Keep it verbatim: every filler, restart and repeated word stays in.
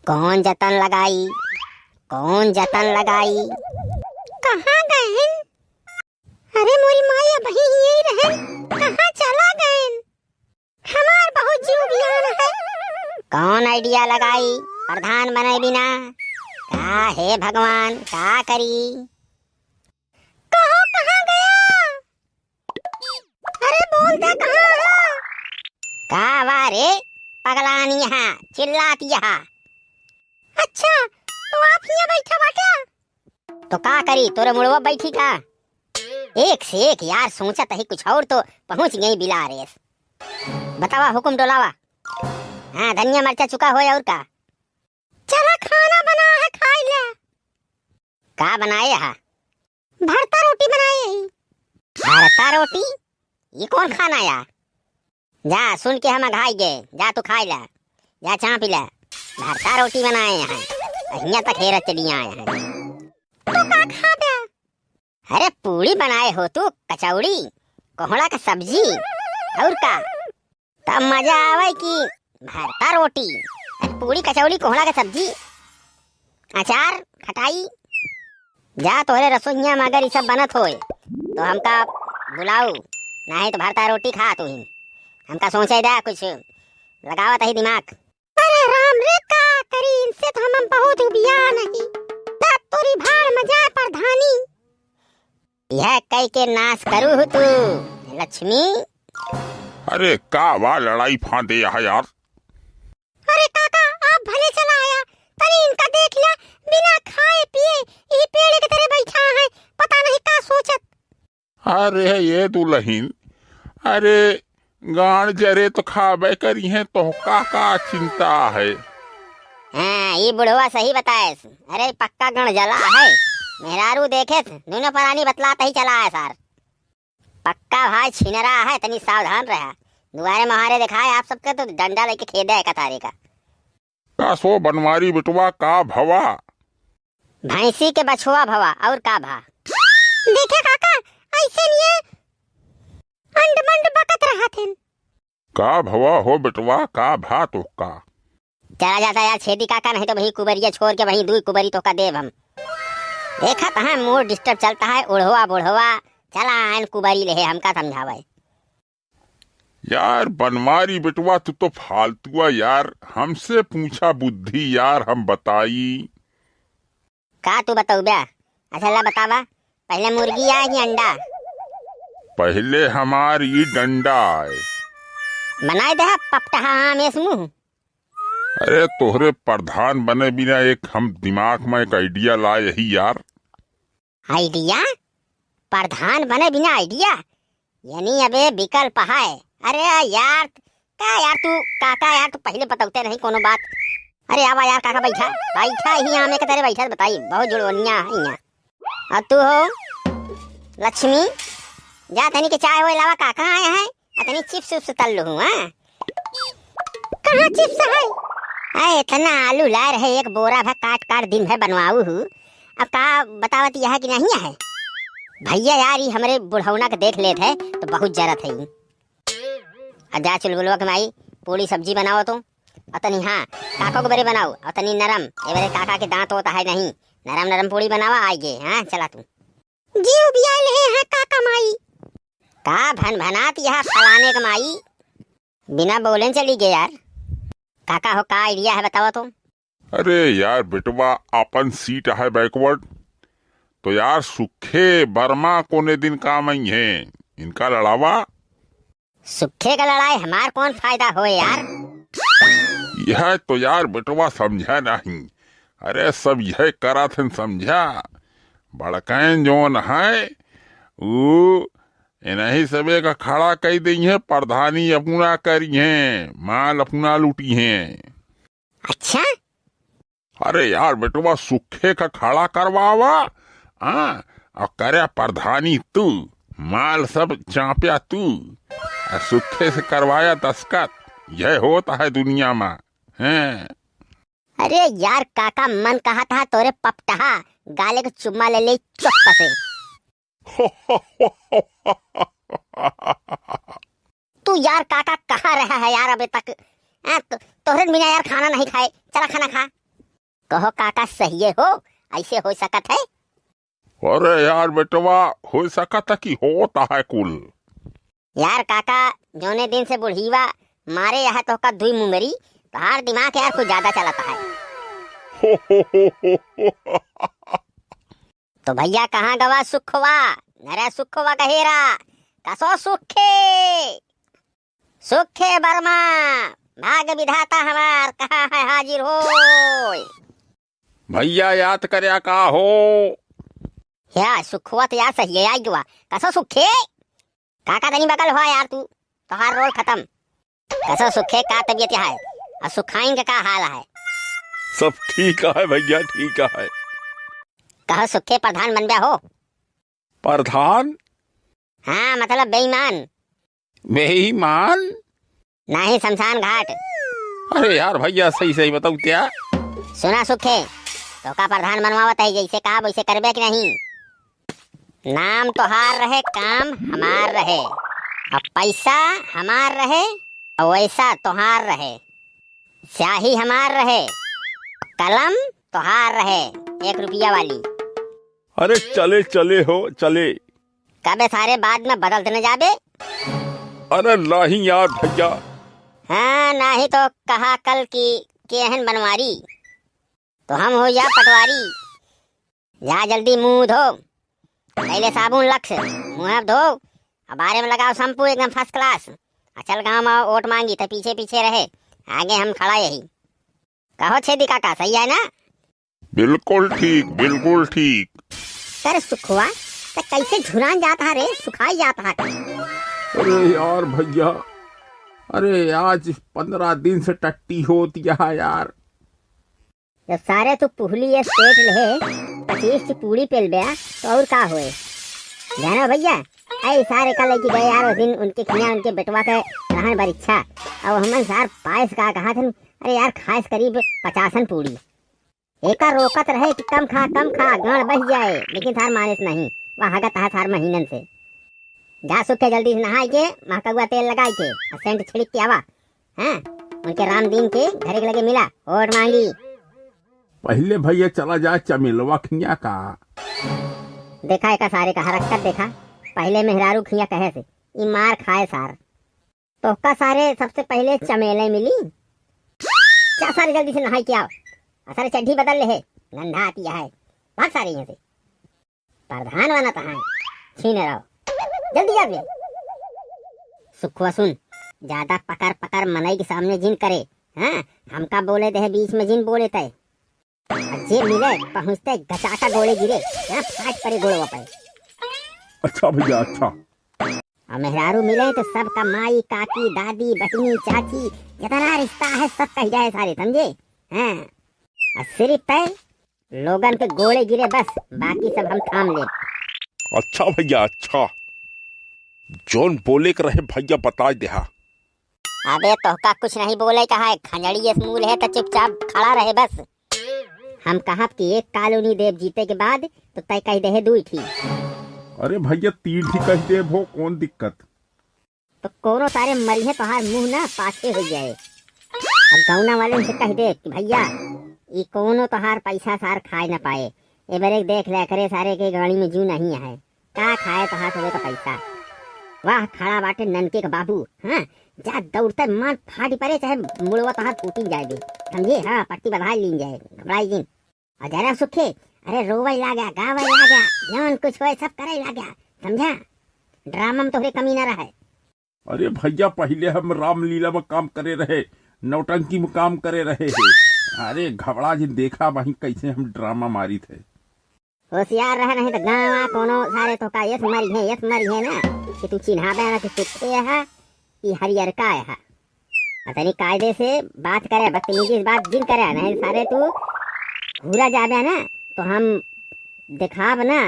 कौन जतन लगाई, कौन जतन लगाई? कहाँ गइन? अरे मोरी माई, अबहीं यहीं रहन, कहाँ चला गइन? हमार बहुत जीव बियान है। कौन idea लगाई प्रधान बने बिना? का हे भगवान, का करी? कहो, कहाँ गया? अरे बोल दे, कहाँ है? का वा रे पगलानी, यहाँ चिल्लात यहाँ। अच्छा, तो आप हियाँ बैठा बाट्या? तो का करी, तोरे मुड़वा बैठी का? एक से एक यार, सोचत ही कुछ और, तो पहुँच गई बिला रेस। बतावा, हुकुम डोलावा। हाँ, धनिया मरचा चुका होय और का? चला, खाना बना है, खाई ले। का बनाए हा? भरता रोटी बनाए ही। भरता रोटी? ये कौन खाना या? जा, सुन के हम अघाई गए। जा तू खाई ला, जा चाँपी ला। भरता रोटी बनाए हैं, हियाँ तक हेरत चली आए हैं। तो का खाबे? अरे पूड़ी बनाए हो तू, कचौड़ी, कोहड़ा का सब्जी, और का? तब मजा आवे कि भरता रोटी, अरे पूड़ी कचौड़ी, कोहड़ा का सब्जी, अचार, खटाई। जा तोहरे रसोइया में अगर ई सब बनत होए तो हमका बुलाऊ, नहीं तो भरता रोटी खा तू ही। हमका सोचे दे कुछ, लगावत ही दिमाग। अरे राम रे, का करी इनसे, तो हम बहुत उबिया नहीं। तब तोरी भाड़ में जाए प्रधानी। यह कई के नाश करू हु तू, लक्ष्मी। अरे का वा लड़ाई फांदे है यार। अरे काका, आप भले चला आया, तनी इनका देख ले, बिना खाए पिए यही पेड़ के तरे बैठा है, पता नहीं का सोचत। अरे ये दुलहिन, अरे गांड़ जरे तो खाबे करी हैं, तोहका का चिंता है? हाँ, ई बुढ़वा सही बताएस। अरे पक्का गंड़ जला है। मेहरारू देखे, दोनों परानी बतलात ही चला है सार। पक्का भाई छिनरा है, तनी सावधान रहा। दुआरे महारे देखाए आप सबके तो डंडा लेके खेदे है कतारे का। का सो बनवारी बिटवा, का भवा? भैंसी के बछवा भवा, और का भा? देखे काका, ऐसे निये अंड मंड बकत रहत हन। का भवा हो बिटवा, का भा तोहका? चला जाता यार, छेदी काका, नहीं तो वही कुबरिया छोड़ के वही दुई कुबरी तोहका देब हम। देखत है mood disturb चलता है, उढ़वा बुढ़वा चला आयन कुबरी लेहे, हमका समझावे। यार बनवारी बेटवा, तू तो फालतुआ यार, हमसे पूछा बुद्धि यार, हम बताई। का तू बतौबे? अच्छा ला बतावा, पहले मुर्गी आए कि अंडा? पहले हमार ई डंडा आए। बनाए दे पपटहा आम एस मुंह। अरे तोहरे प्रधान बने बिना एक हम दिमाग में एक idea लाए ही यार। Idea? प्रधान बने बिना idea? यानी अबे विकल्प है। अरे यार, का यार तू, काका यार तू पहले बतौते नहीं कोनो बात। अरे आवा यार काका, बैठा, बैठा ही यहाँ एक तरे बैठा, बताई, बहुत जुड़वनिया है यहाँ। और तू हो लक्ष्मी, जा तनी के चाय होए लावा, काका आए हैं। अतनी chips उप्स तल लूँ, हाँ? कहाँ chips है? अरे, इतना आलू लाए रहे, एक बोरा भर काट काट दिन भर बनवाऊ हूँ। अब का बतावत यह कि नहीं है? भैया यार, ई हमरे बुढ़ौना के देख लेत है, तो बहुत जरत है ई। आ जा चुलबुलवा के माई, पूड़ी सब्जी बनाओ तो। अतनी हाँ, काको के बरे बनाओ, अतनी नरम, ए बरे काका के दांत होता है नहीं, नरम नरम पूड़ी बनावा, आइए, हाँ, चला तू। जी उबिया ले हैं काका माई। का भनभनात यह फलाने के माई? बिना बोले चली गए यार। काका हो, का idea है बतावा तो? अरे यार बेटवा, अपन seat है backward, तो यार सुखे वर्मा कोने दिन काम आई हैं, इनका लड़ावा। सुखे का लड़ाई हमार कौन फायदा होए यार? यह तो यार बेटवा समझा नहीं। अरे सब यह करत हन समझा। बड़कैन जौन है, ऊ इन्हीं सबे का खड़ा कई दई है, प्रधानी अपना करी हैं, माल अपना लूटी हैं। अच्छा? अरे यार बेटवा, सुखे का खड़ा करवावा, हाँ, और करे प्रधानी तू, माल सब चांप्या तू, आ सुखे से करवाया दस्खत, यह होता है दुनिया में, हैं? अरे यार काका, मन कहा था तोरे पपटहा गाले को चुम्मा ले ले चुप से। तू यार काका कहाँ रहा है यार अबे तक? आ, तो, तोहरे बिना यार खाना नहीं खाए। चला खाना खा। कहो काका, सहिए हो, ऐसे हो सकत है? अरे यार बेटवा, हो सकत है कि होत है कुल। यार काका, जौने दिन से बुढ़ीवा मारे यहाँ तोहका दुई मुंगरी, तोहार दिमाग यार कुछ ज्यादा चलत है। तो भैया, कहाँ गवा सुखवा? अरे सुखवा कहेरा, कसो सुखे? सुखे वर्मा, भाग विधाता हमार, कहाँ है हाजिर होय? भैया, याद कर्या का हो? या सुखवा तो यार सही है, आई गवा। कसो सुखे? काका तनी बगल हुआ यार तू, तोहार रोल खत्म। कसो सुखे, का तबीयत है? और सुखाइन का का हाल है? सब ठीक है भैया, ठीक है। कहो सुखे, प्रधान बनब्या हो? प्रधान? हाँ, मतलब बेईमान। बेईमान? नाही, शमशान घाट। अरे यार भैया, सही सही बताऊ त्या। सुना सुखे, तोहका प्रधान बनवावत है, जैसे कहा वैसे करबे कि नहीं? नाम तोहार रहे, काम हमार रहे, और पैसा हमार रहे, और वैसा तोहार रहे, स्याही हमार रहे, कलम तोहार रहे, एक रुपया वाली। अरे चले, चले हो, चले। कबे सारे बाद में बदल देने जाबे? अरे नहीं यार भैया। हाँ, नाही तो कहा कल की केहन बनवारी। तो हम हो जा पटवारी। जा जल्दी मुंह धो, पहले साबुन लक्स, मुंह धो, अब बारे में लगाओ शैम्पू एकदम first class। आ चल गाँव में वोट मांगी तो पीछे पीछे रहे, आगे हम खड़ा यही। कहो छेदी काका, सही है ना? बिल्कुल ठीक, बिल्कुल ठीक। अरे सुखवा, त कैसे झुरान जात हा रे, सुखाई जात हा का? अरे यार भैया, अरे आज पन्द्रह दिन से टट्टी होत यहाँ यार। जब सारे तू पुहली ये पेट ले पच्चीस की पूरी पेल बया, तो और का होए? जाना भैया, ऐ सारे का लड़की गए यार, उस दिन उनके खिया उनके बेटवा के रहन परीक्षा। अब हमन सार पायस का कहा थे, अरे यार, खास करीब पचासन पूरी। एका रोकत रहे कि कम खा, कम खा, गांड बह जाए, लेकिन सार मानिस नहीं, वह हगत है सार महीनन से। जा सुखे जल्दी से नहाई के, महकगुआ तेल लगाई के, और सेंट छिड़क के आवा। हैं? उनके रामदीन के घरे के लगे मिला, वोट मांगी। पहले भैया चला जाए चमेलवा खिया का। देखा एका सारे का हरकत देखा, पहले मेहरारू खिया कहे से, ई मार खाए सार। तोहका सारे सबसे पहले चमेले मिली। जा सारे जल्दी से नहाई के आओ। आ सारे चड्ढी बदल ले है, गंधा आती है। भाग सारे यहाँ से। प्रधान बनत है, छीन रहो। जल्दी जा बे। सुखवा सुन, ज्यादा पकर पकर मनई के सामने जिन करे, हाँ? हमका बोले दे बीच में जिन बोले तय। आ जे मिले, पहुँचते गचाका गोड़े गिरे, हाँ? फाट परे गोड़वा पे। अच्छा भैया, अच्छा। और मेहरारू मिले तो सबका माई, काकी, दादी, बहिनी, चाची, जितना रिश्ता है सब कह जाए सारे, समझे? हाँ। और सिर्फ तय लोगन के गोड़े गिरे बस, बाकी सब हम थाम लेब। अच्छा भैया, अच्छा। जौन बोले के रहे भैया बताइ देहा। अबे तोहका कुछ नहीं बोले का है, खंजड़ी ये मूल है तो चुपचाप खड़ा रहे बस। हम कहब कि एक कॉलोनी देब जीते के बाद, तो तय कह दे है दुई ठी। अरे भैया, तीन ठी कह देब हो, कौन दिक्कत? तो कोनो सारे मरिहे तोहार मुंह ना पाछे हो जाए। अब गौना वाले से कह दे कि भैया, ई कोनो तोहार पैसा सार खाए ना पाए। ए बार एक देख ले करे सारे के गाड़ी में जू नहीं है। का खाए तोहार सबे का पैसा? वाह, खड़ा बाटे ननके का बाबू। हाँ, जा दौड़ते मान फाटी परे, चाहे मुड़वा तोहार फूटी जाए दे। समझे? हाँ, पट्टी बधाई लीन जाए, घबराई जिन। और जरा सुखे, अरे रोवे लाग्या, गावे लाग्या, जौन कुछ होए सब करे लाग्या, समझा? ड्रामा में तोहरे कमी ना रहे। अरे भैया, पहिले हम रामलीला में काम करे रहे, नौटंकी में काम करे रहे है। अरे घबड़ा जिन, देखा वहीं कैसे हम ड्रामा मारित है। होशियार रहे, नहीं तो गाँव कोनो सारे तोहका यस मरिहे, यस मरिहे ना, कि तू चिन्हाबे ना कि सुखे है, कि हरियरका है। आ तनी कायदे से बात करे, बदतमीजी से बात जिन करे, नहीं सारे तू घूरा जाबे ना, तो हम देखाब ना,